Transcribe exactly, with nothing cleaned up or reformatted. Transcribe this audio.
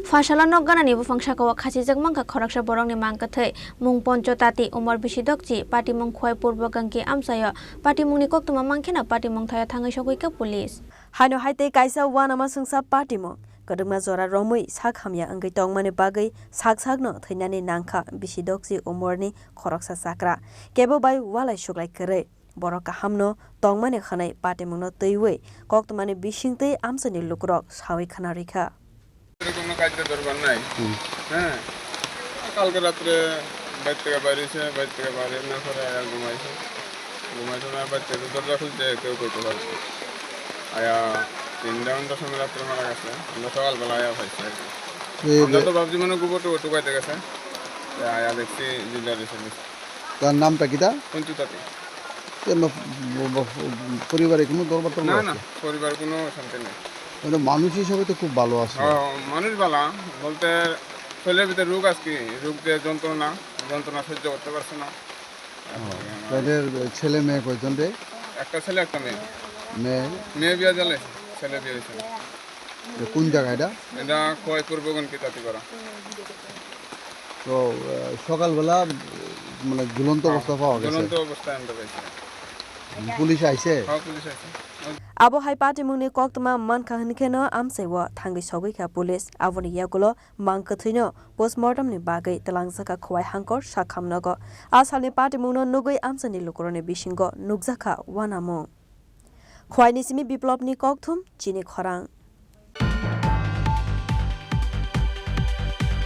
Pharsalo nok ganani buphang sakao khachijak mankha khoroksa borokni mang kwthwi. Mung Poncho Tati, umor bisi dokchi, patimung Khwai Purbo Gangki amchaio. Patimungni koktwma mankheno patimung thaio thangwi sogwikha police. Haino hai tei kaisa uanama swngsa patimung kwdwkma jora romwi sak hamya wngwi tongmani bagwi sak sakno thwinani nangkha bisi dokchi umorni khoroksa chakra. Kebo bai walai suklai kwrwi. Borok kahamno tongmani hwnwi patimungno twiwi koktwmani bisingtwi amchaini lukurok sawi khna rwkha. কোনো কাজে দরকার নাই। হুম। হ্যাঁ, কালকে রাত্রে বাইর থেকে বাইরেছে, বাইর থেকে বাইরে না করে আয়া ঘুমাইছে। ঘুমাইছে না, বাইর থেকে দরজা খুলছে, কেউ কইতে পারছে না। আয়া তিনটা ঘন্টার সময় রাত্রে মারা গেছে। আমরা সকালবেলা আয়া পাইছি আর কি। এই আমরা যে তো ভাবছি মানে গোবর টোবর টুকাইতে গেছে। তা আয়া দেখছি জিন্দা রয়েছে। তার নামটা কিতা? পঞ্চু তাঁতি। এমন ব-, ব-, পরিবারে কোনো দরবার টরবার না, না, আছে? পরিবার কোনো অশান্তি নেই। মানে মানুষ হিসাবে তো খুব ভালো আছে। ও, মানুষ ভালা বলতে শরীরের ভিতরে রোগ আছে কি, রোগ দিয়ে যন্ত্রণা, যন্ত্রণা সহ্য করতে পারছে না। ও, তাদের ছেলে মেয়ে কয়জন রে? একটা ছেলে, একটা মেয়ে। মেয়ে? মেয়ে বিয়া দিলে, ছেলে বিয়ে হয়েছে। এ কোন জায়গা এটা? এটা খোয়াই পূর্ব গণকি তাঁতিপাড়া। তো, আহ, সকালবেলা, উম, মানে ঝুলন্ত হ্যাঁ, অবস্থা পাওয়া গেছে? ঝুলন্ত অবস্থায় আমরা পাইছি। পুলিশ আইছে? হ্যাঁ, পুলিশ আইছে। Abo hai patimungni koktwma mankha hwnkheno amchaio thangwi sogwikha police. Aboni yagulo mang kwthwino postmortemni bagwi twlangjakha Khowai Hangkor sakhamnogo. A salni patimungno nugwi amchaini lukurokni bisingo nukjakha uanamung. Khowaini simi Biplopni kokthum chini khorang.